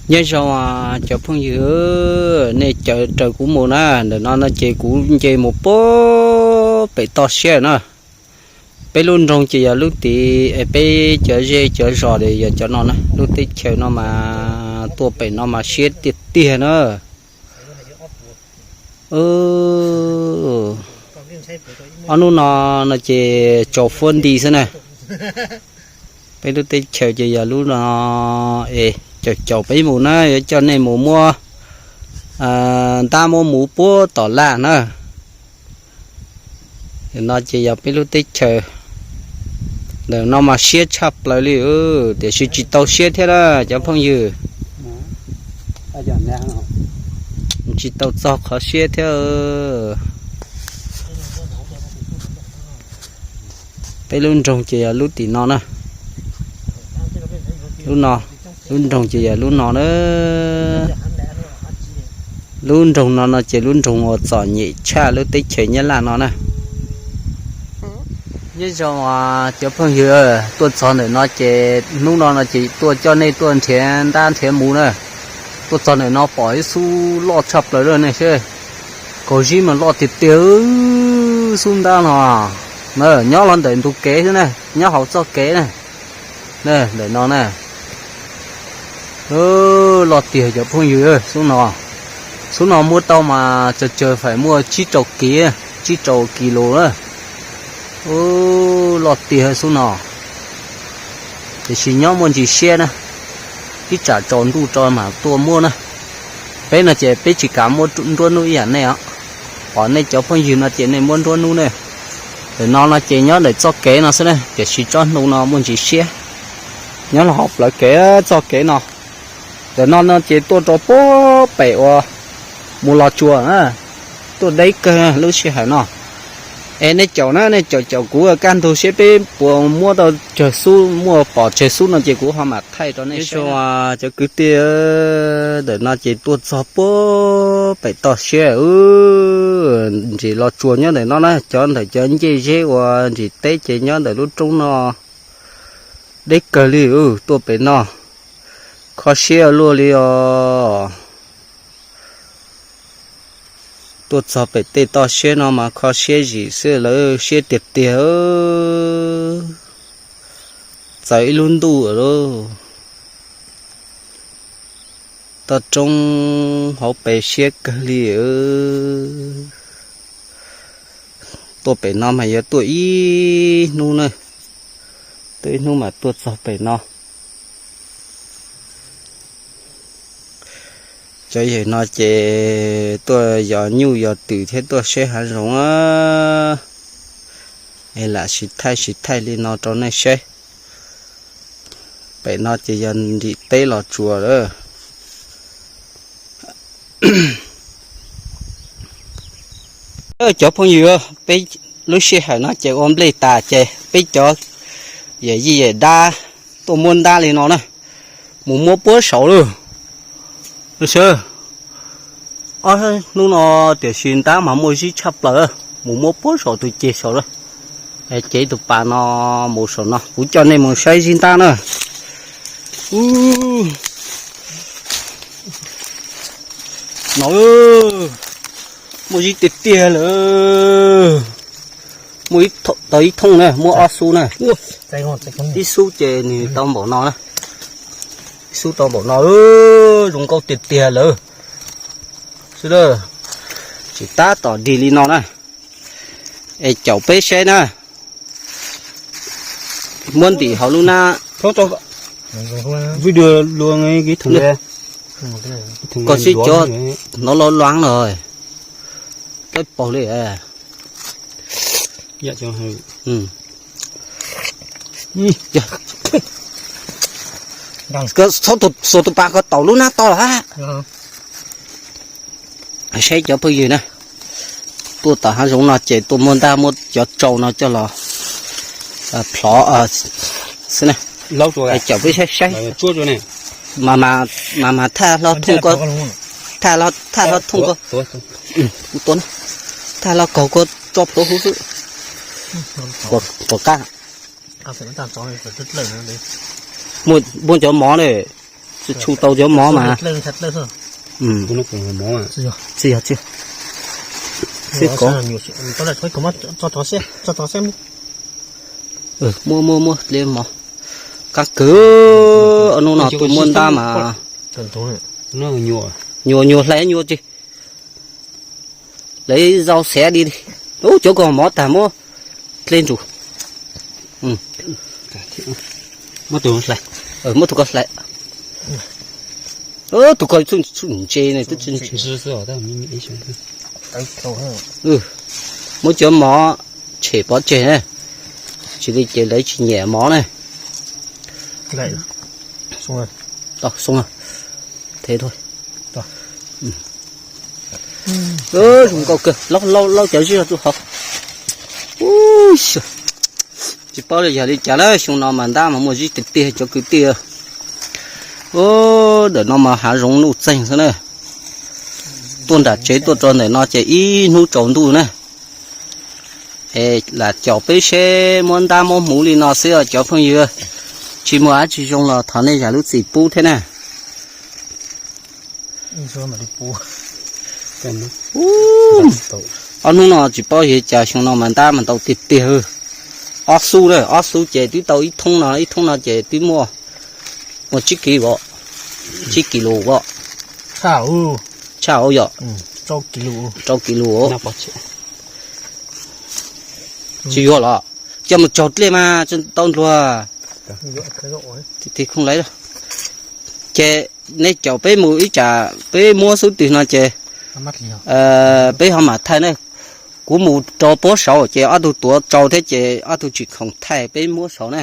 Nyob zoo cov phooj ywg, nej caw raws kuv mus na, ntawm no no ces kuv nce mus puag pem toj siab na. Peb lub nroog ces yog lub tid, peb cov zej cov zos ces yog cov no na, lub teb chaws no mas tuaj pem no mas siab tiag tiag na. Ob hnub no no ces tsaus fuab nti xwb na. Peb lub teb chaws ces yog lub no es caum caum peb mus na, yuav coj nej mus muab ntab muab muv puag tom laj na. No ces yog peb lub teb chaws, ntawm no mas siab tshaj plaws li, tiam sis tsis tau siab thiab na cov phooj ywg. Tsis tau txog qhov siab thiab. Peb lub nroog ces yog lub tim no na. Lub no, lub nroog ces yog lub no na. Lub nroog no no ces lub nroog uas txom nyem tshaj lub teb chaws Nyab Laj no na. Nyob zoo cov phooj ywg, tuaj txog ntawm no ces hnub no no ces tuaj coj nej tuaj nrhiav ntab nrhiav muv na. Tuaj txog ntawm no pom ib xub loj tshaj plaws lawm nej seb. Kaus zib mas loj tiag tiag xub ntab no. Nyob los ntawm ntug kev xwb na, nyob hauv txoj kev na. Ntawm no na. Loj tiag cov phooj ywg, xub no, xub no muab tau mas tsawg tsawg fais muaj tsib rau kis, tsib rau kis lus na. Loj tiag xub no. Tiam sis nyob muaj ntsis siab na, ib tsam tsaus ntuj tso mam tuaj muab na. Peb no ces peb tsis kam muab nruab hnub ib yam nej os. Pom nej cov phooj ywg no ces nej muab nruab hnub ne. Ntawm no no ces nyob ntawm txoj kev no xwb na, tiam sis tsob hnu no muaj ntsis siab. Nyob los hauv plawv kev txoj kev no. Ntawm no no ces tuaj rau puag pem uas mus Los Tsuas na, tuaj deb kawg lub sij hawm no. Es nej caum na, nej caum caum kuv kaj ntug seb peb puas muab tau tsawg xub, muaj pom tsawg xub no ces kuv ho mam thaij rau nej saib. Cov kwv tij, ntawm no ces tuaj txog puag pem toj siab, ntsis Los Tsuas nyob ntawm no na, cov ntawm cov ncej zeb uas ntsis teb ces nyob ntawm lub roob no. Deb kawg li, tuaj pem no kho siab luaj li os. Tuaj txog pem tej toj siab no mas kho siab zim xwb lawm, siab tiag tiag. Txawm ib lub ntuj lawm, toj roob hauv pes siab kawg li. Tuaj pem no mas yuav tuaj ib hnub na, tuaj ib hnub mas tuaj txog pem no. Cov yawg no ces tuaj yos nyuj yos twm thiab tuaj saib hav zoov, es lam sim thaij sim thaij li no rau nej saib. Pem no ces yog nrim teb Los Tsuas lawm. Cov phooj ywg, peb lub sij hawm no ces ua nplej tas ces peb cov yawm yij yawm dab tuaj muab ntab li no na, mus muab puag saud lawm. Ob hnub no tiam sis ntab mas muaj zib tshaj plaws, mus muab puag saum tus ceg saud lawm. Cev tus pas no mus saum no, kuv coj nej mus saib zib ntab na. No, muaj zib tiag tiag lawm. Muaj tau ib thooj na, muaj ob xub na. Ib xub ces nws tau npaum no na. Ib xub tau npaum no, zoo nkauj tiag tiag lawm. Tsis tab tom dig li no na. Es caum peb saib na. Muab ntim hauv lub nab. Koj sib cov no lo loav no, peb paug li. Xuas tus pas koj taum lub nab to lawm. Saib cov phooj ywg na, tuaj tom hav zoov no ces tuaj muab ntab muab cov tsau no coj los plhov xwb na. Caum peb saib saib. Mas mas thaj hlo thooj ko, thaj hlo thooj ko, thaj hlo kaug ko tso plhuav huv xwb. Puas qab? Muaj cov mov ne. Tsuj tau cov mov mas. Tsis yog, tsis yog. Xib kov. Muaj, muaj, muaj dlej mov. Qab kawg, ob hnub no tus muaj ntab mas. Nyuag, nyuag hlais nyuag tsis. Lawv zau xav di. Ub, cov ko mov tag muab dlej ntsus. Muab tus ko hlais. Tus ko txuj ntse ne, twb tsis ntse. Muab cov mov tshem pov tseg na, tsis li ces lawv tsis nyiam mov na. Zoo nkauj kawg, laub laub cov zib rau hauv. Tsis paub li yog li cas na, xyoo no mas ntab mas muaj zib tiag tiag cov kwv tij. Ntawm no mas hav zoov nuj txeeg xwb na. Tuaj nram tsev tuaj rau ntawm no ces ib hnub tsaus ntuj na. Es lam caum peb seb muab ntab muab hmuv li no xwb os cov phooj ywg. Tsis muaj dab tsi zoo los thov nej zam lub txim pub thiab na. Ob hnub no tsis paub yog cas xyoo no mas ntab mas ntau tiag tiag. Ob xub na, ob xub ces twb tau ib thoob no, ib thoob no ces twb muaj, muaj tsib kis os, tsib kis lus os. Tshaj yom, rau kis lus. Tsis yuav los coj mus tsaug dlej mas tsis tau npluag. Ces nej caum peb mus ib tsam peb muab xub twg no ces peb ho mam thaij na. Kuv mus rau puab saud ces ob tug tuav tsau thiab ces ob tug tsis khoom thaij, peb muab saud na.